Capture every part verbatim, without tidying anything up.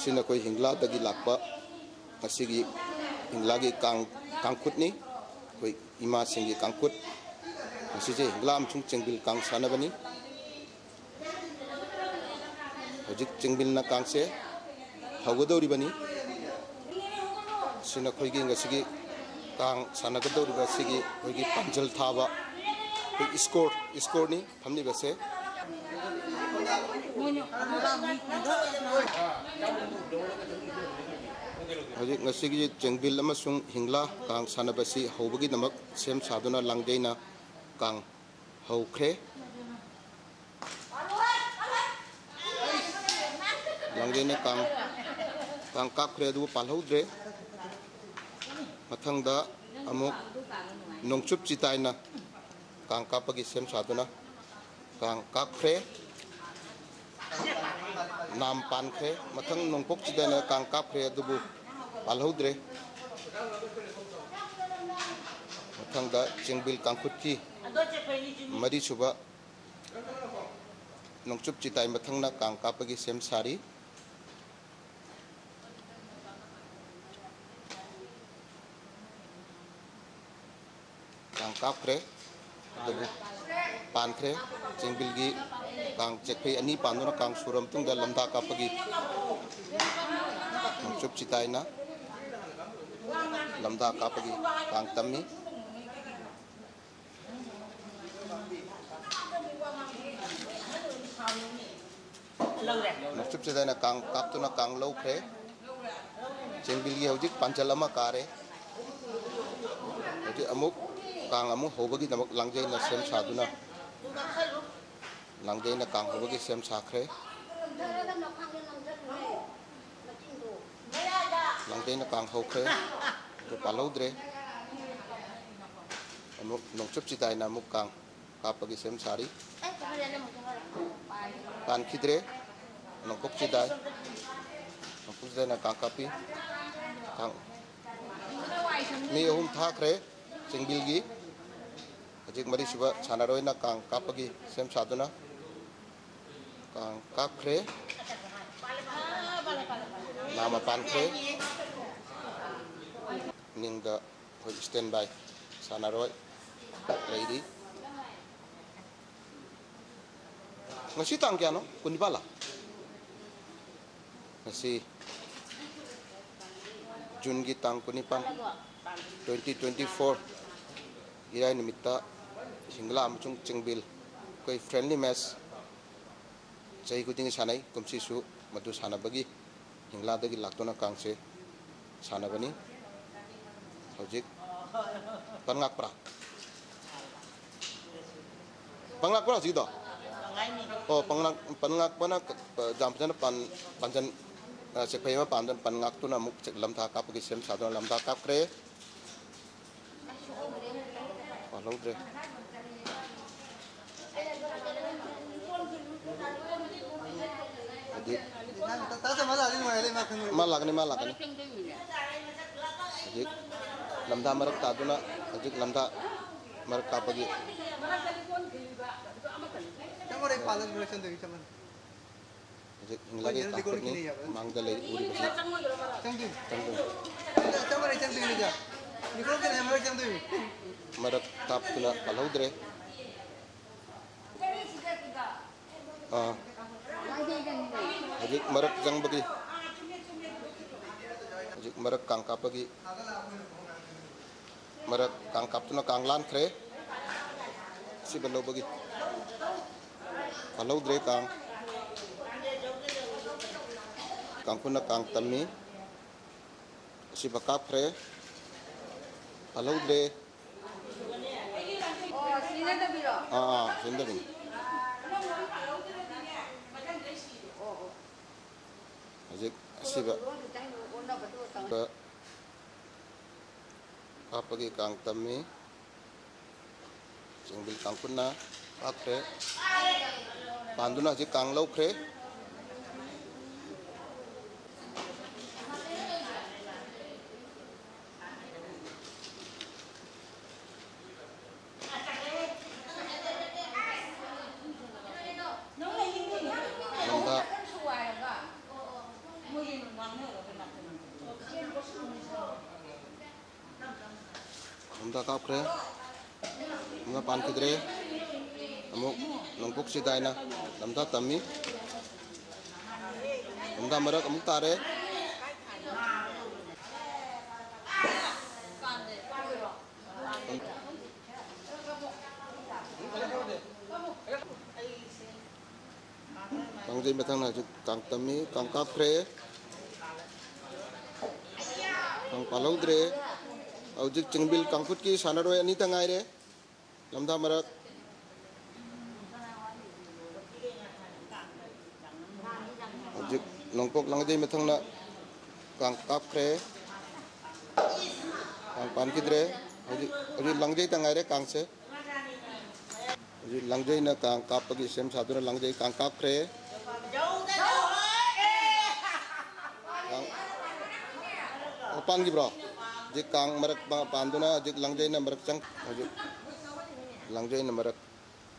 ꯁꯤꯅ ꯑꯩꯈꯣꯏ ꯍꯤꯡꯂꯥꯗꯒꯤ ꯂꯥꯛꯄ ꯉꯁꯤꯒꯤ ꯍꯤꯡꯂꯥꯒꯤ ꯀꯥꯡ, ꯀꯥꯡꯈꯨꯠꯅꯤ꯫ ꯑꯩꯈꯣꯏ ꯏꯃꯥꯁꯤꯡꯒꯤ ꯀꯥꯡꯈꯨꯠ꯫ ꯉꯁꯤꯁꯦ ꯍꯤꯡꯂꯥ ꯑꯃꯁꯨꯡ ꯆꯦꯡꯕꯤꯜ ꯀꯥꯡ ꯁꯥꯟꯅꯕꯅꯤ꯫ ꯍꯧꯖꯤꯛ ꯆꯦꯡꯕꯤꯜꯅ ꯀꯥꯡꯁꯦ ꯍꯧꯒꯗꯧꯔꯤꯕꯅꯤ꯫ ꯁꯤꯅ ꯑꯩꯈꯣꯏꯒꯤ ꯉꯁꯤꯒꯤ ꯀꯥꯡ ꯁꯥꯟꯅꯒꯗꯧꯔꯤꯕ ꯑꯁꯤꯒꯤ ꯑꯩꯈꯣꯏꯒꯤ ꯄꯥꯟꯖꯜ ꯊꯥꯕ ꯑꯩꯈꯣꯏ ꯏꯁꯀꯣꯔ, ꯏꯁꯀꯣꯔꯅꯤ ꯐꯝꯂꯤꯕꯁꯦ꯫ ꯍꯧꯖꯤꯛ ꯉꯁꯤꯒꯤ ꯆꯦꯡꯕꯤꯜ ꯑꯃꯁꯨꯡ ꯍꯤꯡꯂꯥ ꯀꯥꯡ ꯁꯥꯟꯅꯕꯁꯤ ꯍꯧꯕꯒꯤꯗꯃꯛ ꯁꯦꯝ ꯁꯥꯗꯨꯅ ꯂꯥꯡꯖꯩꯅ ꯀꯥꯡ ꯍꯧꯈ꯭ꯔꯦ꯫ ꯂꯥꯡꯖꯩꯅ ꯀꯥꯡ, ꯀꯥꯡ ꯀꯥꯞꯈ꯭ꯔꯦ, ꯑꯗꯨꯕꯨ ꯄꯥꯜꯍꯧꯗ꯭ꯔꯦ꯫ ꯃꯊꯪꯗ ꯑꯃꯨꯛ ꯅꯣꯡꯆꯨꯞ ꯆꯤꯇꯥꯏꯅ ꯀꯥꯡ ꯀꯥꯞꯄꯒꯤ ꯁꯦꯝ ꯁꯥꯗꯨꯅ ꯀꯥꯡ ꯀꯥꯞꯈ꯭ꯔꯦ꯫ ꯅꯥꯝ ꯄꯥꯟꯈ꯭ꯔꯦ꯫ ꯃꯊꯪ ꯅꯣꯡꯄꯣꯛ ꯆꯤꯇꯥꯏꯅ ꯀꯥꯡ ꯀꯥꯞꯈ꯭ꯔꯦ, ꯑꯗꯨꯕꯨ ꯄꯥꯜꯍꯧꯗ꯭ꯔꯦ꯫ ꯃꯊꯪꯗ ꯆꯦꯡꯕꯤꯜ ꯀꯥꯡꯈꯨꯠꯀꯤ ꯃꯔꯤꯁꯨꯕ ꯅꯣꯡꯆꯨꯞ ꯆꯤꯇꯥꯏ ꯃꯊꯪꯅ ꯀꯥꯡ ꯀꯥꯞꯄꯒꯤ ꯁꯦꯝ ꯁꯥꯔꯤ꯫ ꯀꯥꯡ ꯀꯥꯞꯈ꯭ꯔꯦ, ꯑꯗꯨꯕꯨ ꯄꯥꯟꯈ꯭ꯔꯦ꯫ ꯆꯦꯡꯕꯤꯜꯒꯤ ꯀꯥꯡ ꯆꯦꯛꯐꯩ ꯑꯅꯤ ꯄꯥꯟꯗꯨꯅ ꯀꯥꯡ ꯁꯨꯔ ꯃꯇꯨꯡꯗ ꯂꯝꯗꯥ ꯀꯥꯞꯄꯒꯤ ꯅꯣꯡꯆꯨꯞ ꯆꯤꯇꯥꯏꯅ ꯂꯝꯗꯥ ꯀꯥꯞꯄꯒꯤ ꯀꯥꯡ ꯇꯝꯃꯤ꯫ ꯅꯣꯡꯆꯨꯞ ꯆꯤꯇꯥꯏꯅ ꯀꯥꯡ ꯀꯥꯞꯇꯨꯅ ꯀꯥꯡ ꯂꯧꯈ꯭ꯔꯦ꯫ ꯆꯦꯡꯕꯤꯜꯒꯤ ꯍꯧꯖꯤꯛ ꯄꯥꯟꯖꯜ ꯑꯃ ꯀꯥꯔꯦ꯫ ꯍꯧꯖꯤꯛ ꯑꯃꯨꯛ ꯀꯥꯡ ꯑꯃꯨꯛ ꯍꯧꯕꯒꯤꯗꯃꯛ ꯂꯥꯡꯖꯩꯅ ꯁꯦꯝ ꯁꯥꯗꯨꯅ, ꯂꯥꯡꯖꯩꯅ ꯀꯥꯡ ꯍꯧꯕꯒꯤ ꯁꯦꯝ ꯁꯥꯈ꯭ꯔꯦ꯫ ꯂꯥꯡꯖꯩꯅ ꯀꯥꯡ ꯍꯧꯈ꯭ꯔꯦ, ꯑꯗꯨ ꯄꯥꯜꯍꯧꯗ꯭ꯔꯦ꯫ ꯑꯃꯨꯛ ꯅꯣꯡꯆꯨꯞ ꯆꯤꯇꯥꯏꯅ ꯑꯃꯨꯛ ꯀꯥꯡ ꯀꯥꯞꯄꯒꯤ ꯁꯦꯝ ꯁꯥꯔꯤ꯫ ꯄꯥꯟꯈꯤꯗ꯭ꯔꯦ꯫ ꯅꯣꯡꯄꯣꯛ ꯆꯤꯇꯥꯏ, ꯅꯣꯡꯄꯣꯛ ꯆꯤꯇꯥꯏꯅ ꯀꯥꯡ ꯀꯥꯞꯄꯤ꯫ ꯀꯥꯡ, ꯃꯤ ꯑꯍꯨꯝ ꯊꯥꯈ꯭ꯔꯦ ꯆꯦꯡꯕꯤꯜꯒꯤ꯫ ꯍꯧꯖꯤꯛ ꯃꯔꯤꯁꯨꯕ ꯁꯥꯟꯅꯔꯣꯏꯅ ꯀꯥꯡ ꯀꯥꯞꯄꯒꯤ ꯁꯦꯝ ꯁꯥꯗꯨꯅ ꯀꯥꯡ ꯀꯥꯞꯈ꯭ꯔꯦ꯫ ꯃꯄꯥꯟ ꯊꯣꯛꯑꯦ꯫ ꯅꯤꯡꯗ ꯑꯩꯈꯣꯏ stand by ꯁꯥꯟꯅꯔꯣꯏ ꯂꯩꯔꯤ꯫ ꯉꯁꯤ ꯇꯥꯡ ꯀꯌꯥꯅꯣ? ꯀꯨꯟꯅꯤꯄꯥꯜꯂ? ꯉꯁꯤ ꯖꯨꯟꯒꯤ ꯇꯥꯡ ꯀꯨꯟꯅꯤꯄꯥꯜ, twenty twenty-four, ꯏꯔꯥꯏ ꯅꯨꯃꯤꯠꯇ ꯍꯤꯡꯒꯂꯥ ꯑꯃꯁꯨꯡ ꯆꯤꯡꯕꯤꯜ ꯑꯩꯈꯣꯏ friendly match ꯆꯍꯤ ꯈꯨꯗꯤꯡꯒꯤ ꯁꯥꯟꯅꯩ꯫ ꯀꯨꯝꯁꯤꯁꯨ ꯃꯗꯨ ꯁꯥꯟꯅꯕꯒꯤ ꯍꯤꯡꯒꯂꯥꯗꯒꯤ ꯂꯥꯛꯇꯨꯅ ꯀꯥꯡꯁꯦ ꯁꯥꯟꯅꯕꯅꯤ꯫ ꯍꯧꯖꯤꯛ ꯄꯟ ꯉꯥꯛꯄ꯭ꯔꯥ? ꯄꯟ ꯉꯥꯛꯄ꯭ꯔꯥ ꯍꯧꯖꯤꯛꯀꯤꯗꯣ? ꯑꯣ, ꯄꯟ ꯉꯥꯛ-, ꯄꯟ ꯉꯥꯛꯄꯅ ꯌꯥꯝ ꯐꯖꯅ ꯄꯥꯟ-, ꯄꯥꯟꯖꯟ, ꯑ, ꯆꯦꯛꯐꯩ ꯑꯃ ꯄꯥꯟꯗꯨꯅ ꯄꯟ ꯉꯥꯛꯇꯨꯅ ꯑꯃꯨꯛ ꯆꯦꯛ-, ꯂꯝꯊꯥ ꯀꯥꯞꯄꯒꯤ ꯁꯦꯝ ꯁꯥꯗꯨꯅ ꯂꯝꯊꯥ ꯀꯥꯞꯈ꯭ꯔꯦ꯫ ꯄꯥꯜꯍꯧꯗ꯭ꯔꯦ꯫ ꯍꯧꯖꯤꯛ ꯃꯥ ꯂꯥꯛꯀꯅꯤ, ꯃꯥ ꯂꯥꯛꯀꯅꯤ꯫ ꯍꯧꯖꯤꯛ ꯂꯝꯗꯥ ꯃꯔꯛ ꯇꯥꯗꯨꯅ ꯍꯧꯖꯤꯛ ꯂꯝꯗꯥ ꯃꯔꯛ ꯀꯥꯞꯄꯒꯤ ꯍꯧꯖꯤꯛ ꯍꯤꯡꯂꯒ ꯀꯥꯡꯈꯨꯠꯅꯤ ꯃꯥꯡꯗ ꯂꯩ ꯎꯔꯤꯕꯁꯤ꯫ ꯆꯪꯗꯣꯏꯅꯤ꯫ ꯃꯔꯛ ꯀꯥꯞꯇꯨꯅ ꯄꯥꯜꯍꯧꯗ꯭ꯔꯦ꯫ ꯑꯥ꯫ ꯍꯧꯖꯤꯛ ꯃꯔꯛ ꯆꯪꯕꯒꯤ, ꯍꯧꯖꯤꯛ ꯃꯔꯛ ꯀꯥꯡ ꯀꯥꯞꯄꯒꯤ, ꯃꯔꯛ ꯀꯥꯡ ꯀꯥꯞꯇꯨꯅ ꯀꯥꯡ ꯂꯥꯟꯈ꯭ꯔꯦ꯫ ꯑꯁꯤꯕ ꯂꯧꯕꯒꯤ ꯄꯥꯜꯍꯧꯗ꯭ꯔꯦ ꯀꯥꯡ꯫ ꯀꯥꯡꯈꯨꯅ ꯀꯥꯡ ꯇꯝꯃꯤ꯫ ꯑꯁꯤꯕ ꯀꯥꯞꯈ꯭ꯔꯦ꯫ ꯄꯥꯜꯍꯧꯗ꯭ꯔꯦ꯫ ꯑꯣ, ꯁꯤꯅꯗꯕꯤꯔꯣ? ꯑꯥ, ꯑꯥ, ꯁꯤꯅꯗꯕꯤꯅꯤ꯫ ꯑꯣ, ꯑꯣ꯫ ꯍꯧꯖꯤꯛ ꯑꯁꯤꯕ ꯀꯥꯞꯄꯒꯤ ꯀꯥꯡ ꯇꯝꯃꯤ꯫ ꯆꯤꯡꯕꯤꯜ ꯀꯥꯡꯈꯨꯅ ꯀꯥꯞꯈ꯭ꯔꯦ꯫ ꯄꯥꯟꯗꯨꯅ ꯍꯧꯖꯤꯛ ꯀꯥꯡ ꯂꯧꯈ꯭ꯔꯦ꯫ ꯂꯝꯗꯥ ꯑꯍꯨꯝꯗ ꯀꯥꯞꯈ꯭ꯔꯦ꯫ ꯑꯃ ꯄꯥꯟꯈꯤꯗ꯭ꯔꯦ꯫ ꯑꯃꯨꯛ ꯅꯣꯡꯄꯣꯛ ꯆꯤꯗꯥꯏꯅ ꯂꯝꯊꯥ ꯇꯝꯃꯤ꯫ ꯂꯝꯊꯥ ꯃꯔꯛ ꯑꯃꯨꯛ ꯇꯥꯔꯦ꯫ ꯂꯥꯡꯖꯩ ꯃꯊꯪꯅ ꯍꯧꯖꯤꯛ ꯀꯥꯡ ꯇꯝꯃꯤ, ꯀꯥꯡ ꯀꯥꯞꯈ꯭ꯔꯦ, ꯀꯥꯡ ꯄꯥꯜꯍꯧꯗ꯭ꯔꯦ꯫ ꯍꯧꯖꯤꯛ ꯆꯤꯡꯕꯤꯜ ꯀꯥꯡꯈꯨꯠꯀꯤ ꯁꯥꯟꯅꯔꯣꯏ ꯑꯅꯤꯇ ꯉꯥꯏꯔꯦ꯫ ꯂꯝꯊꯥ ꯃꯔꯛ꯫ ꯍꯧꯖꯤꯛ ꯅꯣꯡꯄꯣꯛ ꯂꯥꯡꯖꯩ ꯃꯊꯪꯅ ꯀꯥꯡ ꯀꯥꯞꯈ꯭ꯔꯦ꯫ ꯀꯥꯡ ꯄꯥꯟꯈꯤꯗ꯭ꯔꯦ꯫ ꯍꯧꯖꯤꯛ, ꯍꯧꯖꯤꯛ ꯂꯥꯡꯖꯩꯇ ꯉꯥꯏꯔꯦ ꯀꯥꯡꯁꯦ꯫ ꯍꯧꯖꯤꯛ ꯂꯥꯡꯖꯩꯅ ꯀꯥꯡ ꯀꯥꯞꯄꯒꯤ ꯁꯦꯝ ꯁꯥꯗꯨꯅ ꯂꯥꯡꯖꯩ ꯀꯥꯡ ꯀꯥꯞꯈ꯭ꯔꯦ꯫ ꯀꯥꯡ, ꯑꯣ, ꯄꯥꯟꯈꯤꯕ꯭ꯔꯣ? ꯍꯧꯖꯤꯛ ꯀꯥꯡ ꯃꯔꯛ ꯄꯥꯟꯗꯨꯅ ꯍꯧꯖꯤꯛ ꯂꯥꯡꯖꯩꯅ ꯃꯔꯛ ꯆꯪ-, ꯍꯧꯖꯤꯛ ꯂꯥꯡꯖꯩꯅ ꯃꯔꯛ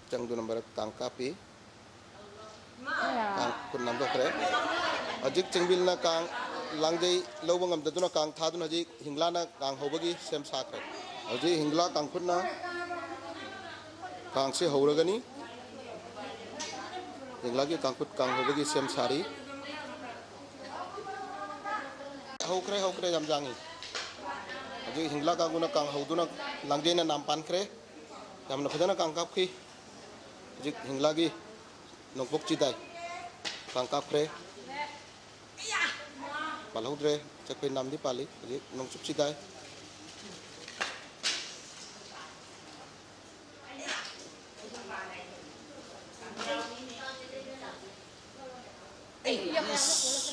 ꯆꯪꯗꯨꯅ ꯃꯔꯛ ꯀꯥꯡ ꯀꯥꯞꯄꯤ꯫ ꯀꯥꯡ ꯈꯨꯠ ꯅꯥꯟꯗꯣꯛꯈ꯭ꯔꯦ꯫ ꯍꯧꯖꯤꯛ ꯆꯤꯡꯕꯤꯜꯅ ꯀꯥꯡ ꯂꯥꯡꯖꯩ ꯂꯧꯕ ꯉꯝꯗꯗꯨꯅ ꯀꯥꯡ ꯊꯥꯗꯨꯅ ꯍꯧꯖꯤꯛ ꯍꯤꯡꯂꯥꯅ ꯀꯥꯡ ꯍꯧꯕꯒꯤ ꯁꯦꯝ ꯁꯥꯈ꯭ꯔꯦ꯫ ꯍꯧꯖꯤꯛ ꯍꯤꯡꯂꯥ ꯀꯥꯡꯈꯨꯠꯅ ꯀꯥꯡꯁꯦ ꯍꯧꯔꯒꯅꯤ꯫ ꯍꯤꯡꯂꯥꯒꯤ ꯀꯥꯡꯈꯨꯠ ꯀꯥꯡ ꯍꯧꯕꯒꯤ ꯁꯦꯝ ꯁꯥꯔꯤ꯫ ꯍꯧꯈ꯭ꯔꯦ, ꯍꯧꯈ꯭ꯔꯦ, ꯌꯥꯝ ꯌꯥꯡꯉꯤ꯫ ꯍꯧꯖꯤꯛ ꯍꯤꯡꯂꯥ ꯀꯥꯡꯕꯨꯅ ꯀꯥꯡ ꯍꯧꯗꯨꯅ ꯂꯥꯡꯖꯩꯅ ꯅꯥꯝ ꯄꯥꯟꯈ꯭ꯔꯦ꯫ ꯌꯥꯝꯅ ꯐꯖꯅ ꯀꯥꯡ ꯀꯥꯞꯈꯤ꯫ ꯍꯧꯖꯤꯛ ꯍꯤꯡꯂꯥꯒꯤ ꯅꯣꯡꯄꯣꯛ ꯆꯤꯗꯥꯏ ꯀꯥꯡ ꯀꯥꯞꯈ꯭ꯔꯦ꯫ ꯄꯥꯜꯍꯧꯗ꯭ꯔꯦ꯫ ꯆꯠꯈꯣꯏ ꯅꯥꯝꯗꯤ ꯄꯥꯜꯂꯤ꯫ ꯍꯧꯖꯤꯛ ꯅꯣꯡꯆꯨꯞ ꯆꯤꯗꯥꯏ꯫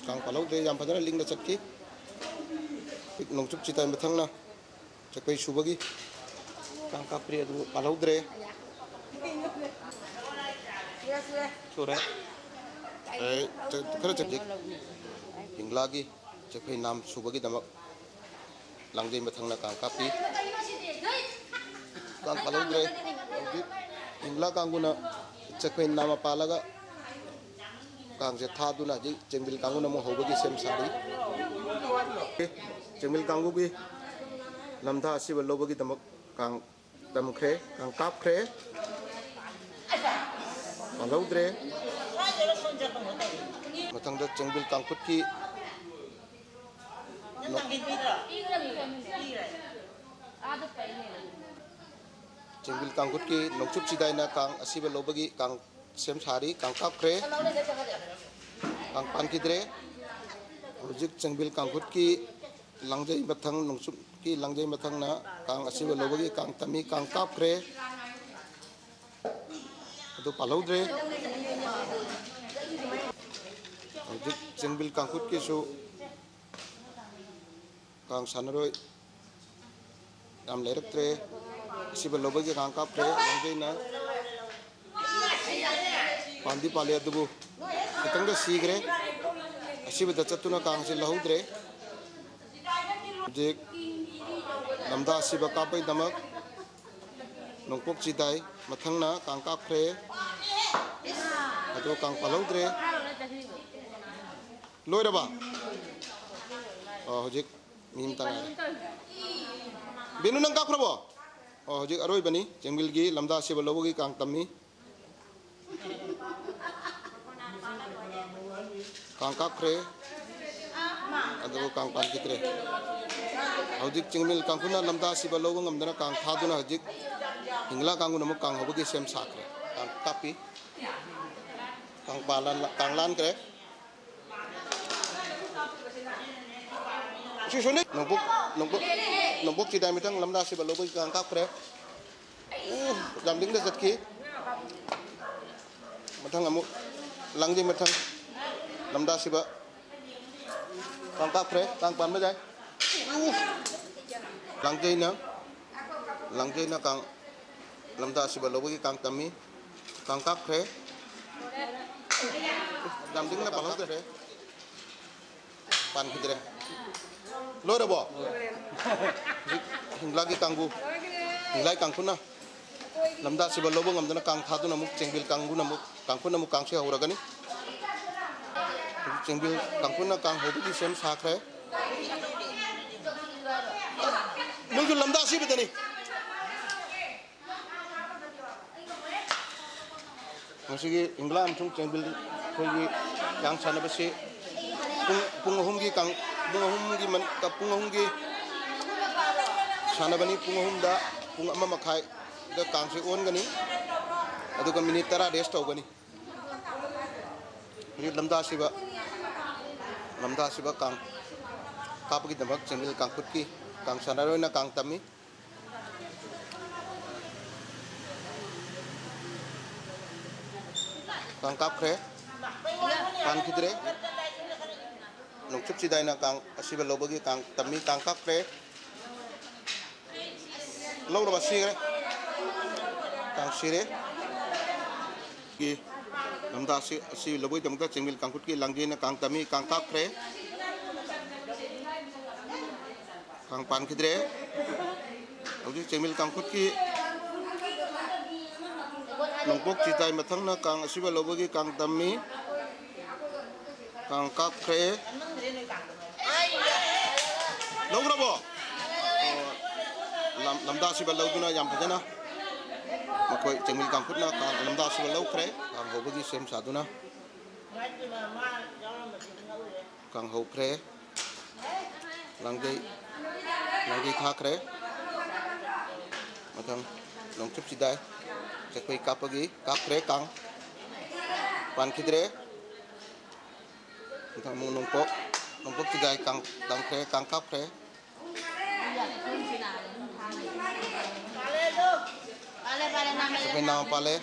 ꯀꯥꯡ ꯄꯥꯜꯍꯧꯗ꯭ꯔꯦ, ꯌꯥꯝ ꯐꯖꯅ ꯂꯤꯡꯅ ꯆꯠꯈꯤ꯫ ꯅꯣꯡꯆꯨꯞ ꯆꯤꯗꯥꯏ ꯃꯊꯪꯅ ꯆꯠꯄꯩ ꯁꯨꯕꯒꯤ ꯀꯥꯡ ꯀꯥꯞꯇ꯭ꯔꯤ, ꯑꯗꯨ ꯄꯥꯜꯍꯧꯗ꯭ꯔꯦ꯫ ꯁꯨꯔꯦ꯫ ꯑꯩ ꯈꯔ ꯆꯠꯖꯤꯛ ꯍꯤꯡꯂꯥꯒꯤ ꯆꯠꯄꯩ ꯅꯥꯝ ꯁꯨꯕꯒꯤꯗꯃꯛ ꯂꯥꯡꯖꯩ ꯃꯊꯪꯅ ꯀꯥꯡ ꯀꯥꯞꯄꯤ꯫ ꯀꯥꯡ ꯄꯥꯜꯍꯧꯗ꯭ꯔꯦ꯫ ꯍꯧꯖꯤꯛ ꯍꯤꯡꯂꯥ ꯀꯥꯡꯕꯨꯅ ꯆꯠꯄꯩ ꯅꯥꯝꯃ ꯄꯥꯜꯂꯒ ꯀꯥꯡꯁꯦ ꯊꯥꯗꯨꯅ ꯍꯧꯖꯤꯛ ꯆꯦꯡꯕꯤꯜ ꯀꯥꯡꯕꯨꯅ ꯑꯃꯨꯛ ꯍꯧꯕꯒꯤ ꯁꯦꯝ ꯁꯥꯔꯤ꯫ ꯆꯦꯡꯕꯤꯜ ꯀꯥꯡꯕꯨꯒꯤ ꯂꯝꯗꯥ ꯑꯁꯤꯕ ꯂꯧꯕꯒꯤꯗꯃꯛ ꯀꯥꯡ ꯇꯝꯈ꯭ꯔꯦ, ꯀꯥꯡ ꯀꯥꯞꯈ꯭ꯔꯦ, ꯄꯥꯜꯍꯧꯗ꯭ꯔꯦ꯫ ꯃꯊꯪꯗ ꯆꯦꯡꯕꯤꯜ ꯀꯥꯡꯈꯨꯠꯀꯤ ꯆꯦꯡꯕꯤꯜ ꯀꯥꯡꯈꯨꯠꯀꯤ ꯅꯣꯡꯆꯨꯞ ꯆꯤꯗꯥꯏꯅ ꯀꯥꯡ ꯑꯁꯤꯕ ꯂꯧꯕꯒꯤ ꯀꯥꯡ ꯁꯦꯝ ꯁꯥꯔꯤ, ꯀꯥꯡ ꯀꯥꯞꯈ꯭ꯔꯦ, ꯀꯥꯡ ꯄꯥꯟꯈꯤꯗ꯭ꯔꯦ꯫ ꯍꯧꯖꯤꯛ ꯆꯦꯡꯕꯤꯜ ꯀꯥꯡꯈꯨꯠꯀꯤ ꯂꯥꯡꯖꯩ ꯃꯊꯪ, ꯅꯣꯡꯆꯨꯞꯀꯤ ꯂꯥꯡꯖꯩ ꯃꯊꯪꯅ ꯀꯥꯡ ꯑꯁꯤꯕ ꯂꯧꯕꯒꯤ ꯀꯥꯡ ꯇꯝꯃꯤ, ꯀꯥꯡ ꯀꯥꯞꯈ꯭ꯔꯦ꯫ ꯑꯗꯨ ꯄꯥꯜꯍꯧꯗ꯭ꯔꯦ꯫ ꯍꯧꯖꯤꯛ ꯆꯦꯡꯕꯤꯜ ꯀꯥꯡꯈꯨꯠꯀꯤꯁꯨ ꯀꯥꯡ ꯁꯥꯟꯅꯔꯣꯏ ꯌꯥꯝ ꯂꯩꯔꯛꯇ꯭ꯔꯦ꯫ ꯑꯁꯤꯕ ꯂꯧꯕꯒꯤ ꯀꯥꯡ ꯀꯥꯞꯈ꯭ꯔꯦ꯫ ꯂꯥꯡꯖꯩꯅ ꯄꯥꯟꯗꯤ ꯄꯥꯜꯂꯦ, ꯑꯗꯨꯕꯨ ꯈꯤꯇꯪꯗ ꯁꯤꯈ꯭ꯔꯦ꯫ ꯑꯁꯤꯕꯗ ꯆꯠꯇꯨꯅ ꯀꯥꯡꯁꯦ ꯂꯧꯍꯧꯗ꯭ꯔꯦ꯫ ꯍꯧꯖꯤꯛ ꯂꯝꯗꯥ ꯑꯁꯤꯕ ꯀꯥꯞꯄꯒꯤꯗꯃꯛ ꯅꯣꯡꯄꯣꯛ ꯆꯤꯗꯥꯏ ꯃꯊꯪꯅ ꯀꯥꯡ ꯀꯥꯞꯈ꯭ꯔꯦ꯫ ꯑꯗꯣ ꯀꯥꯡ ꯄꯥꯜꯍꯧꯗ꯭ꯔꯦ꯫ ꯂꯣꯏꯔꯕ? ꯑꯣ, ꯍꯧꯖꯤꯛ ꯃꯤ ꯑꯃꯇ ꯉꯥꯏꯔꯦ꯫ ꯕꯤꯅꯨ, ꯅꯪ ꯀꯥꯞꯈ꯭ꯔꯕꯣ? ꯑꯣ, ꯍꯧꯖꯤꯛ ꯑꯔꯣꯏꯕꯅꯤ꯫ ꯆꯦꯡꯕꯤꯜꯒꯤ ꯂꯝꯗꯥ ꯑꯁꯤꯕ ꯂꯧꯕꯒꯤ ꯀꯥꯡ ꯇꯝꯃꯤ꯫ ꯀꯥꯡ ꯀꯥꯞꯈ꯭ꯔꯦ꯫ ꯑꯗꯨꯕꯨ ꯀꯥꯡ ꯄꯥꯟꯈꯤꯗ꯭ꯔꯦ꯫ ꯍꯧꯖꯤꯛ ꯆꯤꯡꯃꯤꯜ ꯀꯥꯡꯈꯨꯅ ꯂꯝꯗꯥ ꯑꯁꯤꯕ ꯂꯧꯕ ꯉꯝꯗꯅ ꯀꯥꯡ ꯊꯥꯗꯨꯅ ꯍꯧꯖꯤꯛ ꯍꯤꯡꯂꯥ ꯀꯥꯡꯕꯨꯅ ꯑꯃꯨꯛ ꯀꯥꯡ ꯍꯧꯕꯒꯤ ꯁꯦꯝ ꯁꯥꯈ꯭ꯔꯦ꯫ ꯀꯥꯡ ꯀꯥꯞꯄꯤ꯫ ꯀꯥꯡ ꯄꯥꯂꯟ-, ꯀꯥꯡ ꯂꯥꯟꯈ꯭ꯔꯦ꯫ ꯁꯤꯁꯨꯅꯤ꯫ ꯅꯣꯡꯄꯣꯛ, ꯅꯣꯡꯄꯣꯛ, ꯅꯣꯡꯄꯣꯛ ꯆꯤꯗꯥꯏ ꯃꯊꯪ ꯂꯝꯗꯥ ꯑꯁꯤꯕ ꯂꯧꯕꯒꯤ ꯀꯥꯡ ꯀꯥꯞꯈ꯭ꯔꯦ꯫ ꯎ, ꯌꯥꯝꯗꯤꯡꯗ ꯆꯠꯈꯤ꯫ ꯃꯊꯪ ꯑꯃꯨꯛ ꯂꯥꯡꯖꯩ ꯃꯊꯪ ꯂꯝꯗꯥ ꯑꯁꯤꯕ ꯀꯥꯡ ꯀꯥꯞꯈ꯭ꯔꯦ꯫ ꯀꯥꯡ ꯄꯥꯟꯕ ꯌꯥꯏ꯫ ꯎ, ꯂꯥꯡꯖꯩꯅ, ꯂꯥꯡꯖꯩꯅ ꯀꯥꯡ ꯂꯝꯗꯥ ꯑꯁꯤꯕ ꯂꯧꯕꯒꯤ ꯀꯥꯡ ꯇꯝꯃꯤ꯫ ꯀꯥꯡ ꯀꯥꯞꯈ꯭ꯔꯦ꯫ ꯌꯥꯝꯗꯤꯡꯅ ꯄꯥꯜꯍꯧꯗ꯭ꯔꯦ꯫ ꯄꯥꯟꯈꯤꯗ꯭ꯔꯦ꯫ ꯂꯣꯏꯔꯕꯣ? ꯍꯧꯖꯤꯛ ꯍꯤꯡꯂꯥꯒꯤ ꯀꯥꯡꯕꯨ, ꯍꯤꯡꯂꯥꯏ ꯀꯥꯡꯈꯨꯅ ꯂꯝꯗꯥ ꯑꯁꯤꯕ ꯂꯧꯕ ꯉꯝꯗꯅ ꯀꯥꯡ ꯊꯥꯗꯨꯅ ꯑꯃꯨꯛ ꯆꯦꯡꯕꯤꯜ ꯀꯥꯡꯕꯨꯅ ꯑꯃꯨꯛ, ꯀꯥꯡꯈꯨꯅ ꯑꯃꯨꯛ ꯀꯥꯡꯁꯤ ꯍꯧꯔꯒꯅꯤ꯫ ꯆꯦꯡꯕꯤꯜ ꯀꯥꯡꯄꯨꯅ ꯀꯥꯡ ꯍꯧꯕꯒꯤ ꯁꯦꯝ ꯁꯥꯈ꯭ꯔꯦ꯫ ꯃꯣꯏꯁꯨ ꯂꯝꯗꯥ ꯁꯤꯕꯗꯅꯤ꯫ ꯉꯁꯤꯒꯤ ꯍꯤꯡꯒꯂꯥ ꯑꯃꯁꯨꯡ ꯆꯦꯡꯕꯤꯜ ꯑꯩꯈꯣꯏꯒꯤ ꯀꯥꯡ ꯁꯥꯟꯅꯕꯁꯤ ꯄꯨꯡ, ꯄꯨꯡ ꯑꯍꯨꯝꯒꯤ ꯀꯥꯡ, ꯄꯨꯡ ꯑꯍꯨꯝꯒꯤ ꯃꯟ-, ꯄꯨꯡ ꯑꯍꯨꯝꯒꯤ ꯁꯥꯟꯅꯕꯅꯤ꯫ ꯄꯨꯡ ꯑꯍꯨꯝꯗ, ꯄꯨꯡ ꯑꯃ ꯃꯈꯥꯏꯗ ꯀꯥꯡꯁꯤ ꯑꯣꯟꯒꯅꯤ꯫ ꯑꯗꯨꯒ ꯃꯤꯅꯤꯠ ꯇꯔꯥ rest ꯇꯧꯒꯅꯤ꯫ ꯍꯧꯖꯤꯛ ꯂꯝꯗꯥ ꯁꯤꯕ, ꯂꯝꯗꯥ ꯁꯤꯕ ꯀꯥꯡ ꯀꯥꯞꯄꯒꯤꯗꯃꯛ ꯆꯦꯡꯕꯤꯜ ꯀꯥꯡꯈꯨꯠꯀꯤ ꯀꯥꯡ ꯁꯥꯟꯅꯔꯣꯏꯅ ꯀꯥꯡ ꯇꯝꯃꯤ꯫ ꯀꯥꯡ ꯀꯥꯞꯈ꯭ꯔꯦ꯫ ꯄꯥꯟꯈꯤꯗ꯭ꯔꯦ꯫ ꯅꯣꯡꯆꯨꯞ ꯆꯤꯗꯥꯏꯅ ꯀꯥꯡ ꯑꯁꯤꯕ ꯂꯧꯕꯒꯤ ꯀꯥꯡ ꯇꯝꯃꯤ꯫ ꯀꯥꯡ ꯀꯥꯞꯈ꯭ꯔꯦ꯫ ꯂꯧꯔꯕ? ꯁꯤꯈ꯭ꯔꯦ꯫ ꯀꯥꯡ ꯁꯤꯔꯦ꯫ ꯂꯝꯗꯥ ꯑꯁꯤ, ꯑꯁꯤ ꯂꯧꯕꯒꯤꯗꯃꯛꯇ ꯆꯦꯡꯃꯤꯜ ꯀꯥꯡꯈꯨꯠꯀꯤ ꯂꯥꯡꯖꯦꯜꯅ ꯀꯥꯡ ꯇꯝꯃꯤ꯫ ꯀꯥꯡ ꯀꯥꯞꯈ꯭ꯔꯦ꯫ ꯀꯥꯡ ꯄꯥꯟꯈꯤꯗ꯭ꯔꯦ꯫ ꯍꯧꯖꯤꯛ ꯆꯦꯡꯃꯤꯜ ꯀꯥꯡꯈꯨꯠꯀꯤ ꯅꯣꯡꯄꯣꯛ ꯆꯤꯗꯥꯏ ꯃꯊꯪꯅ ꯀꯥꯡ ꯑꯁꯤꯕ ꯂꯧꯕꯒꯤ ꯀꯥꯡ ꯇꯝꯃꯤ꯫ ꯀꯥꯡ ꯀꯥꯞꯈ꯭ꯔꯦ꯫ ꯂꯧꯈ꯭ꯔꯕꯣ? ꯑꯣ, ꯂꯝ-, ꯂꯝꯗꯥ ꯁꯤꯕ ꯂꯧꯗꯨꯅ ꯌꯥꯝ ꯐꯖꯅ ꯃꯈꯣꯏ ꯆꯦꯡꯃꯤꯜ ꯀꯥꯡꯈꯨꯠꯅ ꯀꯥꯡ-, ꯂꯝꯗꯥ ꯁꯤꯕ ꯂꯧꯈ꯭ꯔꯦ꯫ ꯀꯥꯡ ꯍꯧꯕꯒꯤ ꯁꯦꯝ ꯁꯥꯗꯨꯅ꯫ ꯀꯥꯡ ꯍꯧꯈ꯭ꯔꯦ꯫ ꯂꯥꯡꯖꯩ, ꯂꯥꯡꯖꯩ ꯊꯥꯈ꯭ꯔꯦ꯫ ꯃꯊꯪ ꯅꯣꯡꯆꯨꯞ ꯆꯤꯗꯥꯏ ꯆꯦꯛꯄꯩ ꯀꯥꯞꯄꯒꯤ ꯀꯥꯞꯈ꯭ꯔꯦ ꯀꯥꯡ꯫ ꯄꯥꯟꯈꯤꯗ꯭ꯔꯦ꯫ ꯃꯊꯪ ꯑꯃꯨꯛ ꯅꯣꯡꯄꯣꯛ, ꯅꯣꯡꯄꯣꯛ ꯆꯤꯗꯥꯏ ꯀꯥꯡ ꯇꯝꯈ꯭ꯔꯦ, ꯀꯥꯡ ꯀꯥꯞꯈ꯭ꯔꯦ꯫ ꯆꯦꯛꯄꯩ ꯅꯥꯎ ꯄꯥꯜꯂꯦ꯫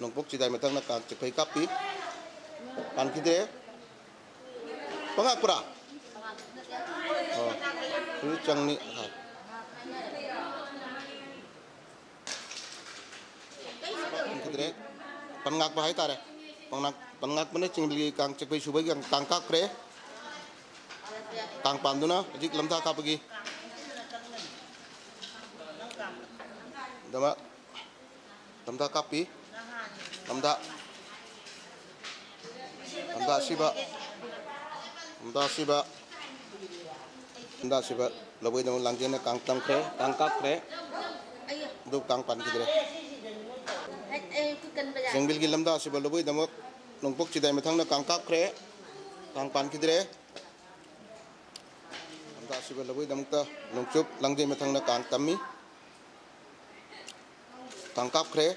ꯅꯣꯡꯄꯣꯛ ꯆꯤꯗꯥꯏ ꯃꯊꯪꯅ ꯀꯥꯡ ꯆꯦꯛꯄꯩ ꯀꯥꯞꯄꯤ꯫ ꯄꯥꯟꯈꯤꯗ꯭ꯔꯦ꯫ ꯄꯉꯥꯛꯄ꯭ꯔꯥ? ꯑꯣ, ꯍꯧꯖꯤꯛ ꯆꯪꯅꯤ꯫ ꯄꯟꯈꯤꯗ꯭ꯔꯦ꯫ ꯄꯟꯉꯥꯛꯄ ꯍꯥꯏꯇꯥꯔꯦ꯫ ꯄꯟꯉꯥꯛ-, ꯄꯟꯉꯥꯛꯄꯅ ꯆꯤꯡꯂꯤ ꯀꯥꯡ ꯆꯦꯛꯄꯩ ꯁꯨꯕꯒꯤ ꯀꯥꯡ, ꯀꯥꯡ ꯀꯥꯞꯈ꯭ꯔꯦ꯫ ꯀꯥꯡ ꯄꯥꯟꯗꯨꯅ ꯍꯧꯖꯤꯛ ꯂꯝꯊꯥ ꯀꯥꯞꯄꯒꯤ ꯗꯃꯛ ꯂꯝꯊꯥ ꯀꯥꯞꯄꯤ꯫ ꯂꯝꯊꯥ꯫ ꯂꯝꯗꯥ ꯑꯁꯤꯕ, ꯂꯝꯗꯥ ꯑꯁꯤꯕ, ꯂꯝꯗꯥ ꯑꯁꯤꯕ ꯂꯧꯕꯒꯤꯗꯃꯛ ꯂꯥꯡꯖꯦꯜꯅ ꯀꯥꯡ ꯇꯝꯈ꯭ꯔꯦ, ꯀꯥꯡ ꯀꯥꯞꯈ꯭ꯔꯦ꯫ ꯑꯗꯨ ꯀꯥꯡ ꯄꯥꯟꯈꯤꯗ꯭ꯔꯦ꯫ ꯆꯦꯡꯕꯤꯜꯒꯤ ꯂꯝꯗꯥ ꯑꯁꯤꯕ ꯂꯧꯕꯒꯤꯗꯃꯛ ꯅꯣꯡꯄꯣꯛ ꯆꯤꯗꯥꯏ ꯃꯊꯪꯅ ꯀꯥꯡ ꯀꯥꯞꯈ꯭ꯔꯦ, ꯀꯥꯡ ꯄꯥꯟꯈꯤꯗ꯭ꯔꯦ꯫ ꯂꯝꯗꯥ ꯑꯁꯤꯕ ꯂꯧꯕꯒꯤꯗꯃꯛꯇ ꯅꯣꯡꯆꯨꯞ ꯂꯥꯡꯖꯩ ꯃꯊꯪꯅ ꯀꯥꯡ ꯇꯝꯃꯤ꯫ ꯀꯥꯡ ꯀꯥꯞꯈ꯭ꯔꯦ꯫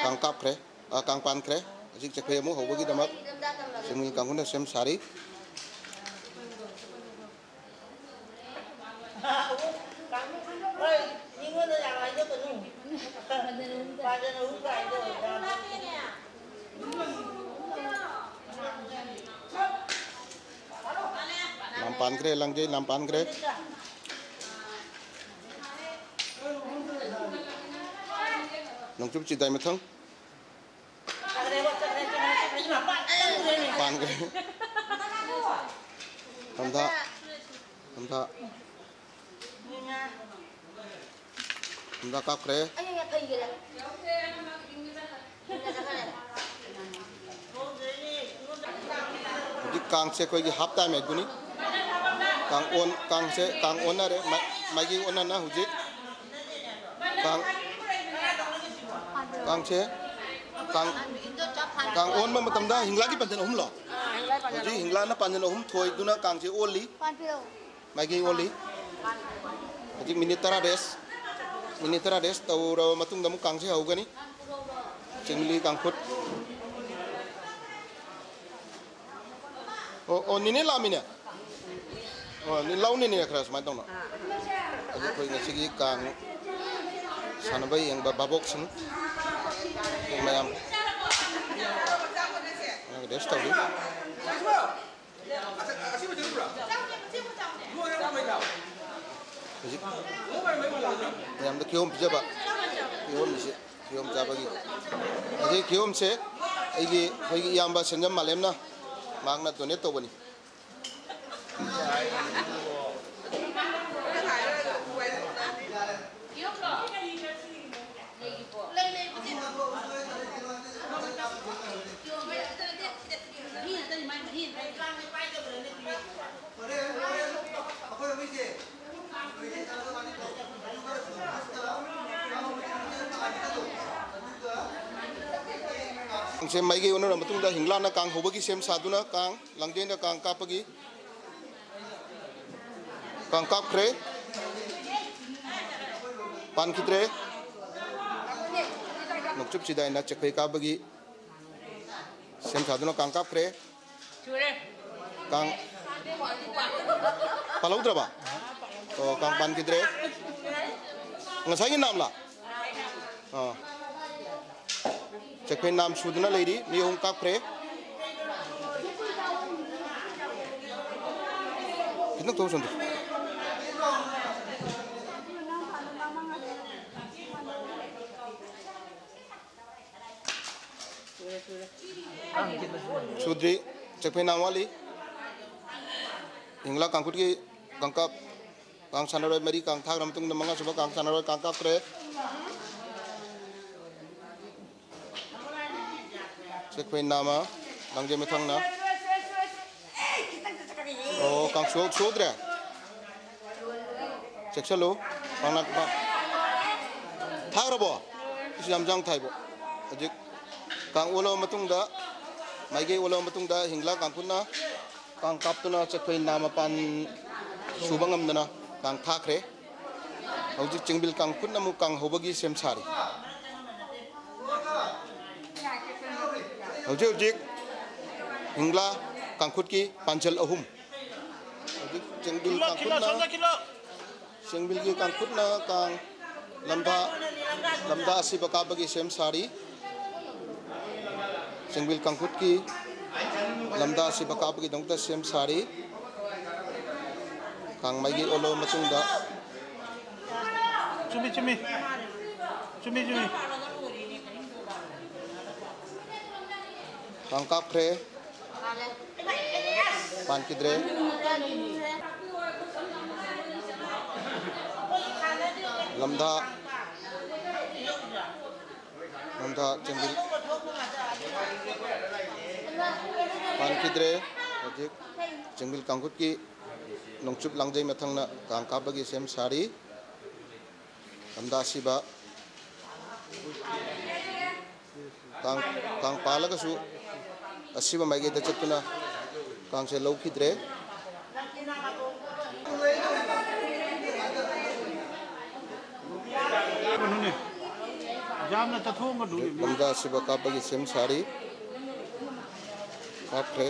ꯀꯥꯡ ꯀꯥꯞꯈ꯭ꯔꯦ꯫ ꯑ, ꯀꯥꯡ ꯄꯥꯟꯈ꯭ꯔꯦ꯫ ꯍꯧꯖꯤꯛ ꯆꯦꯛꯈꯣꯏ ꯑꯃꯨꯛ ꯍꯧꯕꯒꯤꯗꯃꯛ ꯆꯤꯡꯃꯤ ꯀꯥꯡꯕꯨꯅ ꯁꯦꯝ ꯁꯥꯔꯤ꯫ ꯂꯥꯝ ꯄꯥꯟꯈ꯭ꯔꯦ, ꯂꯥꯡꯖꯩ ꯂꯥꯝ ꯄꯥꯟꯈ꯭ꯔꯦ꯫ ꯅꯣꯡꯆꯨꯞ ꯆꯤꯗꯥꯏ ꯃꯊꯪ꯫ ꯄꯥꯟꯈ꯭ꯔꯦ꯫ ꯂꯝꯗꯥ, ꯂꯝꯗꯥ꯫ ꯂꯝꯗꯥ ꯀꯥꯞꯈ꯭ꯔꯦ꯫ ꯍꯧꯖꯤꯛ ꯀꯥꯡꯁꯦ ꯑꯩꯈꯣꯏꯒꯤ half time ꯍꯥꯏꯗꯨꯅꯤ꯫ ꯀꯥꯡ ꯑꯣꯟ-, ꯀꯥꯡꯁꯦ, ꯀꯥꯡ ꯑꯣꯟꯅꯔꯦ꯫ ꯃꯥꯏ-, ꯃꯥꯏꯀꯩ ꯑꯣꯟꯅꯅ ꯍꯧꯖꯤꯛ ꯀꯥꯡ, ꯀꯥꯡꯁꯦ, ꯀꯥꯡ, ꯀꯥꯡ ꯑꯣꯟꯕ ꯃꯇꯝꯗ ꯍꯤꯡꯂꯥꯒꯤ ꯄꯥꯟꯖꯟ ꯑꯍꯨꯝꯂꯣ? ꯍꯧꯖꯤꯛ ꯍꯤꯡꯂꯥꯅ ꯄꯥꯟꯖꯟ ꯑꯍꯨꯝ ꯊꯣꯏꯗꯨꯅ ꯀꯥꯡꯁꯦ ꯑꯣꯜꯂꯤ꯫ ꯃꯥꯏꯀꯩ ꯑꯣꯜꯂꯤ꯫ ꯍꯧꯖꯤꯛ minute ꯇꯔꯥ rest, minute ꯇꯔꯥ rest ꯇꯧꯔꯕ ꯃꯇꯨꯡꯗ ꯑꯃꯨꯛ ꯀꯥꯡꯁꯦ ꯍꯧꯒꯅꯤ꯫ ꯆꯤꯡꯂꯤ ꯀꯥꯡꯈꯨꯠ꯫ ꯑꯣ, ꯑꯣ, ꯅꯤꯅꯦ ꯂꯥꯛꯑꯝꯃꯤꯅꯦ꯫ ꯑꯣ, ꯅꯤ-, ꯂꯧꯅꯤꯅꯦ ꯈꯔ ꯁꯨꯃꯥꯏꯅ ꯇꯧꯅ꯫ ꯑꯗꯨ ꯑꯩꯈꯣꯏ ꯉꯁꯤꯒꯤ ꯀꯥꯡ ꯁꯥꯟꯅꯕ ꯌꯦꯡꯕ ꯚꯥꯕꯣꯛꯁꯤꯡ ꯃꯌꯥꯝ rest ꯇꯧꯔꯤ꯫ ꯍꯧꯖꯤꯛ ꯃꯌꯥꯝꯗ ꯀꯤꯍꯣꯝ ꯄꯤꯖꯕ꯫ ꯀꯤꯍꯣꯝꯁꯦ, ꯀꯤꯍꯣꯝ ꯆꯥꯕꯒꯤ꯫ ꯑꯗꯩ ꯀꯤꯍꯣꯝꯁꯦ ꯑꯩꯒꯤ, ꯑꯩꯈꯣꯏꯒꯤ ꯏꯌꯥꯝꯕ ꯁꯦꯟꯖꯝ ꯃꯥꯂꯦꯝꯅ ꯃꯍꯥꯛꯅ donate ꯇꯧꯕꯅꯤ꯫ ꯁꯦꯝ ꯃꯥꯏꯀꯩ ꯑꯣꯟꯅꯔꯕ ꯃꯇꯨꯡꯗ ꯍꯤꯡꯂꯥꯅ ꯀꯥꯡ ꯍꯧꯕꯒꯤ ꯁꯦꯝ ꯁꯥꯗꯨꯅ ꯀꯥꯡ, ꯂꯥꯡꯖꯦꯟꯗ ꯀꯥꯡ ꯀꯥꯞꯄꯒꯤ, ꯀꯥꯡ ꯀꯥꯞꯈ꯭ꯔꯦ꯫ ꯄꯥꯟꯈꯤꯗ꯭ꯔꯦ꯫ ꯅꯣꯡꯆꯨꯞ ꯆꯤꯗꯥꯏꯅ ꯆꯦꯛꯈꯩ ꯀꯥꯞꯄꯒꯤ ꯁꯦꯝ ꯁꯥꯗꯨꯅ ꯀꯥꯡ ꯀꯥꯞꯈ꯭ꯔꯦ꯫ ꯀꯥꯡ ꯄꯥꯜꯍꯧꯗ꯭ꯔꯕ? ꯑꯣ, ꯀꯥꯡ ꯄꯥꯟꯈꯤꯗ꯭ꯔꯦ꯫ ꯉꯁꯥꯏꯒꯤ ꯅꯥꯝꯂꯥ? ꯑꯥ꯫ ꯆꯦꯛꯐꯩ ꯅꯥꯝ ꯁꯨꯗꯨꯅ ꯂꯩꯔꯤ꯫ ꯃꯤ ꯑꯍꯨꯝ ꯀꯥꯞꯈ꯭ꯔꯦ꯫ ꯈꯤꯇꯪ ꯊꯣꯛꯎ, ꯁꯣꯝꯗ꯫ ꯁꯨꯗ꯭ꯔꯤ꯫ ꯆꯦꯛꯐꯩ ꯅꯥꯝ ꯋꯥꯠꯂꯤ꯫ ꯍꯤꯡꯂꯥ ꯀꯥꯡꯈꯨꯠꯀꯤ ꯀꯥꯡꯀꯥꯞ꯫ ꯀꯥꯡ ꯁꯥꯟꯅꯔꯣꯏ ꯃꯔꯤ ꯀꯥꯡ ꯊꯥꯈ꯭ꯔ ꯃꯇꯨꯡꯗ ꯃꯉꯥꯁꯨꯕ ꯀꯥꯡ ꯁꯥꯟꯅꯔꯣꯏ ꯀꯥꯡ ꯀꯥꯞꯈ꯭ꯔꯦ꯫ ꯆꯦꯛꯐꯩ ꯅꯥꯝꯃ, ꯂꯥꯡꯖꯩ ꯃꯊꯪꯅ꯫ ꯑꯣ, ꯀꯥꯡ ꯁꯨ-, ꯁꯨꯗ꯭ꯔꯦ꯫ ꯆꯦꯛꯁꯜꯂꯨ꯫ ꯀꯥꯡꯅ-, ꯀꯥꯡ-, ꯊꯥꯈ꯭ꯔꯕꯣ? ꯏꯁ, ꯌꯥꯝ ꯆꯥꯡ ꯊꯥꯏꯕꯣ꯫ ꯍꯧꯖꯤꯛ ꯀꯥꯡ ꯑꯣꯜꯂꯕ ꯃꯇꯨꯡꯗ, ꯃꯥꯏꯀꯩ ꯑꯣꯜꯂꯕ ꯃꯇꯨꯡꯗ ꯍꯤꯡꯂꯥ ꯀꯥꯡꯈꯨꯠꯅ ꯀꯥꯡ ꯀꯥꯞꯇꯨꯅ ꯆꯦꯛꯐꯩ ꯅꯥꯝꯃ ꯄꯥꯟ ꯁꯨꯕ ꯉꯝꯗꯅ ꯀꯥꯡ ꯊꯥꯈ꯭ꯔꯦ꯫ ꯍꯧꯖꯤꯛ ꯆꯦꯡꯕꯤꯜ ꯀꯥꯡꯈꯨꯠꯅ ꯑꯃꯨꯛ ꯀꯥꯡ ꯍꯧꯕꯒꯤ ꯁꯦꯝ ꯁꯥꯔꯤ꯫ ꯍꯧꯖꯤꯛ ꯍꯧꯖꯤꯛ ꯍꯤꯡꯂꯥ ꯀꯥꯡꯈꯨꯠꯀꯤ ꯄꯥꯟꯖꯜ ꯑꯍꯨꯝ꯫ ꯍꯧꯖꯤꯛ ꯆꯦꯡꯕꯤꯜ ꯈꯤꯜꯂꯣ, ꯈꯤꯜꯂꯣ, ꯀꯥꯡꯈꯨꯠꯅ, ꯁꯣꯝꯗ ꯈꯤꯜꯂꯣ꯫ ꯆꯦꯡꯕꯤꯜꯒꯤ ꯀꯥꯡꯈꯨꯠꯅ ꯀꯥꯡ ꯂꯝꯗꯥ, ꯂꯝꯗꯥ ꯑꯁꯤꯕ ꯀꯥꯞꯄꯒꯤ ꯁꯦꯝ ꯁꯥꯔꯤ꯫ ꯆꯦꯡꯕꯤꯜ ꯀꯥꯡꯈꯨꯠꯀꯤ ꯂꯝꯗꯥ ꯑꯁꯤꯕ ꯀꯥꯞꯄꯒꯤꯗꯃꯛꯇ ꯁꯦꯝ ꯁꯥꯔꯤ꯫ ꯀꯥꯡ ꯃꯥꯏꯀꯩ ꯑꯣꯜꯂꯕ ꯃꯇꯨꯡꯗ ꯆꯨꯝꯃꯤ, ꯆꯨꯝꯃꯤ꯫ ꯆꯨꯝꯃꯤ, ꯆꯨꯝꯃꯤ꯫ ꯀꯥꯡ ꯀꯥꯞꯈ꯭ꯔꯦ꯫ ꯄꯥꯟꯈꯤꯗ꯭ꯔꯦ꯫ ꯂꯝꯗꯥ, ꯂꯝꯗꯥ ꯆꯦꯡꯕꯤꯜ ꯄꯥꯟꯈꯤꯗ꯭ꯔꯦ꯫ ꯍꯧꯖꯤꯛ ꯆꯦꯡꯕꯤꯜ ꯀꯥꯡꯈꯨꯠꯀꯤ ꯅꯣꯡꯆꯨꯞ ꯂꯥꯡꯖꯩ ꯃꯊꯪꯅ ꯀꯥꯡ ꯀꯥꯞꯄꯒꯤ ꯁꯦꯝ ꯁꯥꯔꯤ꯫ ꯂꯝꯗꯥ ꯑꯁꯤꯕ꯫ ꯀꯥꯡ, ꯀꯥꯡ ꯄꯥꯜꯂꯒꯁꯨ ꯑꯁꯤꯕ ꯃꯥꯏꯀꯩꯗ ꯆꯠꯇꯨꯅ ꯀꯥꯡꯁꯦ ꯂꯧꯈꯤꯗ꯭ꯔꯦ꯫ ꯀꯩꯅꯣꯅꯦ, ꯌꯥꯝꯅ ꯇꯠꯊꯣꯛꯑꯝꯒꯅꯨꯅꯦ꯫ ꯂꯝꯗꯥ ꯑꯁꯤꯕ ꯀꯥꯞꯄꯒꯤ ꯁꯦꯝ ꯁꯥꯔꯤ꯫ ꯀꯥꯞꯈ꯭ꯔꯦ꯫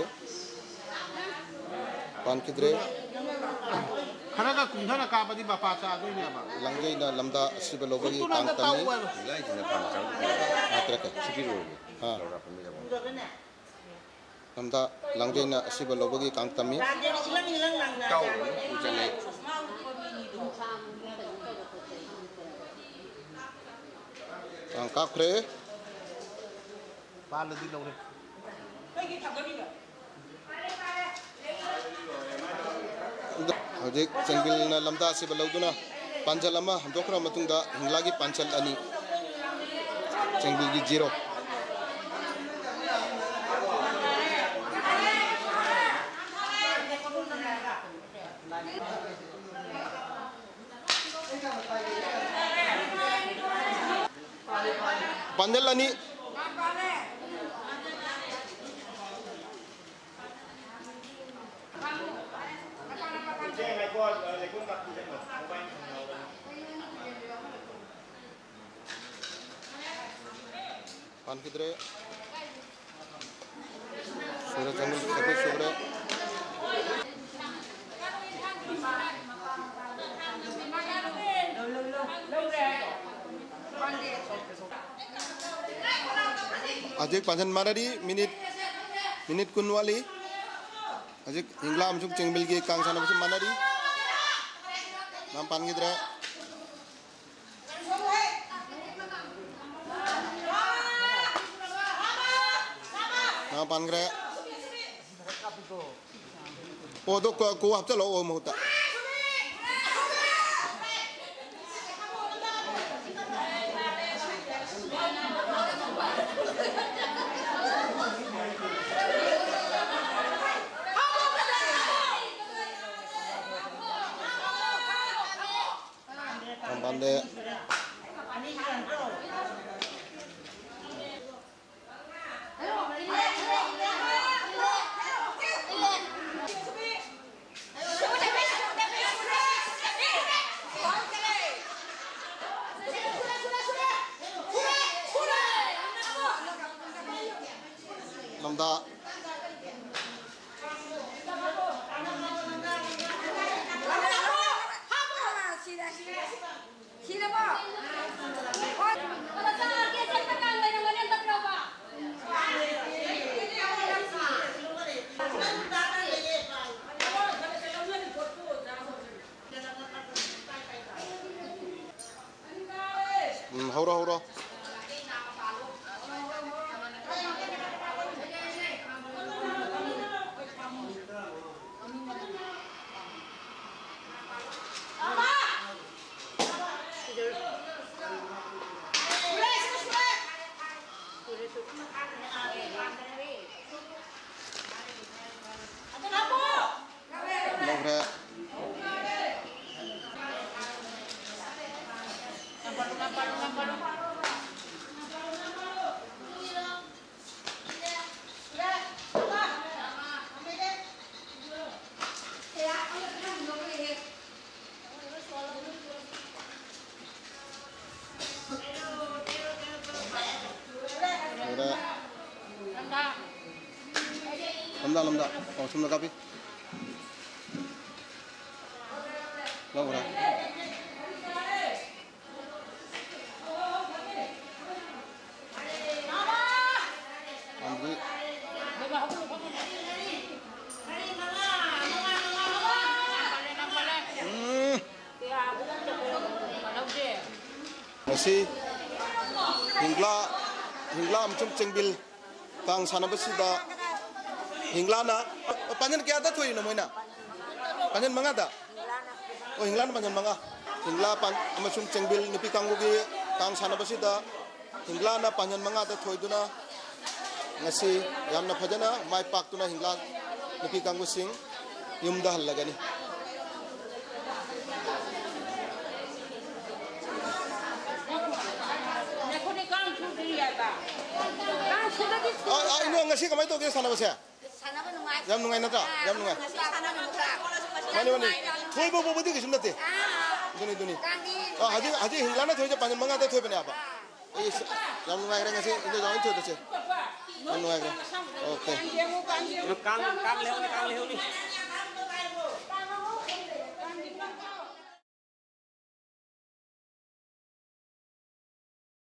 ꯄꯥꯟꯈꯤꯗ꯭ꯔꯦ꯫ ꯈꯔꯒ ꯀꯨꯝꯊꯅ ꯀꯥꯞꯄꯗꯤ ꯃꯄꯥ ꯆꯥꯗꯣꯏꯅꯦꯕ꯫ ꯂꯥꯡꯖꯩꯅ ꯂꯝꯗꯥ ꯑꯁꯤꯕ ꯂꯧꯕꯒꯤ ꯈꯨꯠꯇꯨꯅ ꯀꯥꯡ ꯑꯝꯇ ꯇꯝꯃꯤ꯫ ꯇꯥꯛꯎ ꯍꯥꯏꯕ꯫ ꯂꯥꯏꯁꯤꯅ ꯐꯅ ꯆꯥꯎ-, ꯉꯥꯛꯇꯔꯛꯀꯦ꯫ ꯁꯤꯒꯤ ꯔꯣꯜꯁꯦ꯫ ꯑꯥ꯫ ꯂꯧꯔꯛꯄ ꯃꯤꯗ ꯑꯃꯨꯛ꯫ ꯂꯝꯗꯥ ꯂꯥꯡꯖꯩꯅ ꯑꯁꯤꯕ ꯂꯧꯕꯒꯤ ꯀꯥꯡ ꯇꯝꯃꯤ꯫ ꯇꯥꯎ, ꯎꯆꯠꯂꯦ꯫ ꯀꯥꯡ ꯀꯥꯞꯈ꯭ꯔꯦ꯫ ꯄꯥꯜꯂꯗꯤ ꯂꯧꯔꯦ꯫ ꯍꯧꯖꯤꯛ ꯆꯦꯡꯕꯤꯜꯅ ꯂꯝꯗꯥ ꯑꯁꯤꯕ ꯂꯧꯗꯨꯅ ꯄꯥꯟꯖꯜ ꯑꯃ ꯍꯟꯗꯣꯛꯈ꯭ꯔ ꯃꯇꯨꯡꯗ ꯍꯤꯡꯂꯥꯒꯤ ꯄꯥꯟꯖꯜ ꯑꯅꯤ, ꯆꯦꯡꯕꯤꯜꯒꯤ ꯖꯤꯔꯣ꯫ ꯄꯥꯟꯖꯜ ꯑꯅꯤ꯫ ꯄꯥꯟꯈꯤꯗ꯭ꯔꯦ꯫ ꯁꯨꯔꯦ, ꯆꯪꯉꯨ, ꯆꯪꯉꯨ, ꯁꯨꯔꯦ꯫ ꯍꯧꯖꯤꯛ ꯄꯥꯟꯖꯟ ꯃꯥꯟꯅꯔꯤ꯫ ꯃꯤꯅꯤꯠ, ꯃꯤꯅꯤꯠ ꯀꯨꯟ ꯋꯥꯠꯂꯤ꯫ ꯍꯧꯖꯤꯛ ꯍꯤꯡꯂꯥ ꯑꯃꯁꯨꯡ ꯆꯦꯡꯕꯤꯜꯒꯤ ꯀꯥꯡ ꯁꯥꯟꯅꯕꯁꯤ ꯃꯥꯟꯅꯔꯤ꯫ ꯌꯥꯝ ꯄꯥꯟꯈꯤꯗ꯭ꯔꯦ꯫ ꯉꯥ ꯄꯥꯟꯈ꯭ꯔꯦ꯫ ꯑꯣ, ꯑꯗꯣ ꯀꯣ-, ꯀꯣ ꯍꯥꯞꯆꯜꯂꯣ, ꯑꯣ ꯃꯍꯨꯠꯇ꯫ ꯊꯝꯕꯥꯜꯗꯦ꯫ ꯂꯝꯗꯥ, ꯂꯝꯗꯥ꯫ ꯑꯣ, ꯁꯣꯝꯗ ꯀꯥꯞꯄꯤ꯫ ꯂꯧꯈ꯭ꯔꯦ꯫ ꯎꯝ꯫ ꯉꯁꯤ ꯍꯤꯡꯒ꯭ꯂꯥ, ꯍꯤꯡꯒ꯭ꯂꯥ ꯑꯃꯁꯨꯡ ꯆꯦꯡꯕꯤꯜ ꯀꯥꯡ ꯁꯥꯟꯅꯕꯁꯤꯗ ꯍꯤꯡꯒ꯭ꯂꯥꯅ, ꯄꯥꯡꯒꯜ ꯀꯌꯥꯗ ꯊꯣꯛꯏꯅꯣ ꯃꯣꯏꯅ? ꯄꯥꯡꯒꯜ ꯃꯉꯥꯗ? ꯑꯣ, ꯍꯤꯡꯒ꯭ꯂꯥꯅ ꯄꯥꯡꯒꯜ ꯃꯉꯥ꯫ ꯍꯤꯡꯒ꯭ꯂꯥ ꯄꯥꯡ-, ꯑꯃꯁꯨꯡ ꯆꯦꯡꯕꯤꯜ ꯅꯨꯄꯤ ꯀꯥꯡꯕꯨꯒꯤ ꯀꯥꯡ ꯁꯥꯟꯅꯕꯁꯤꯗ ꯍꯤꯡꯒ꯭ꯂꯥꯅ ꯄꯥꯡꯒꯜ ꯃꯉꯥꯗ ꯊꯣꯏꯗꯨꯅ ꯉꯁꯤ ꯌꯥꯝꯅ ꯐꯖꯅ ꯃꯥꯏ ꯄꯥꯛꯇꯨꯅ ꯍꯤꯡꯒ꯭ꯂꯥ ꯅꯨꯄꯤ ꯀꯥꯡꯕꯨꯁꯤꯡ ꯌꯨꯝꯗ ꯍꯜꯂꯒꯅꯤ꯫ ꯑ, ꯑ, ꯏꯅꯣ, ꯉꯁꯤ ꯀꯃꯥꯏꯅ ꯇꯧꯒꯦ ꯁꯥꯟꯅꯕꯁꯦ? ꯁꯥꯟꯅꯕ ꯅꯨꯡꯉꯥꯏ꯫ ꯌꯥꯝ ꯅꯨꯡꯉꯥꯏ ꯅꯠꯇ꯭ꯔꯥ? ꯑꯥ, ꯌꯥꯝ ꯅꯨꯡꯉꯥꯏ꯫ ꯉꯁꯤ ꯁꯥꯟꯅꯕ ꯅꯨꯡꯉꯥꯏ꯫ ꯃꯥꯅꯤ, ꯃꯥꯅꯤ꯫ ꯊꯣꯏꯕ ꯄꯣꯕꯗꯤ ꯀꯩꯁꯨꯝ ꯅꯠꯇꯦ꯫ ꯑꯥ꯫ ꯑꯗꯨꯅꯤ, ꯑꯗꯨꯅꯤ꯫ ꯀꯥꯡꯗꯤ ꯑꯥ, ꯍꯧꯖꯤꯛ, ꯍꯧꯖꯤꯛ ꯍꯤꯡꯒ꯭ꯂꯥꯅ ꯊꯣꯏꯁꯦ ꯄꯥꯡꯒꯜ ꯃꯉꯥꯗ ꯊꯣꯏꯕꯅꯦꯕ꯫ ꯑꯥ꯫ ꯑꯩ ꯌꯥꯝ ꯅꯨꯡꯉꯥꯏꯈ꯭ꯔꯦ ꯉꯁꯤ ꯏꯟꯗꯣ ꯆꯥꯎꯕꯤ ꯊꯣꯏꯕꯁꯦ꯫ ꯌꯥꯝ ꯅꯨꯡꯉꯥꯏꯈ꯭ꯔꯦ꯫ ꯑꯣꯀꯦ꯫ ꯀꯥꯡ, ꯀꯥꯡ ꯂꯩꯍꯧꯅꯤ, ꯀꯥꯡ ꯂꯩꯍꯧꯅꯤ꯫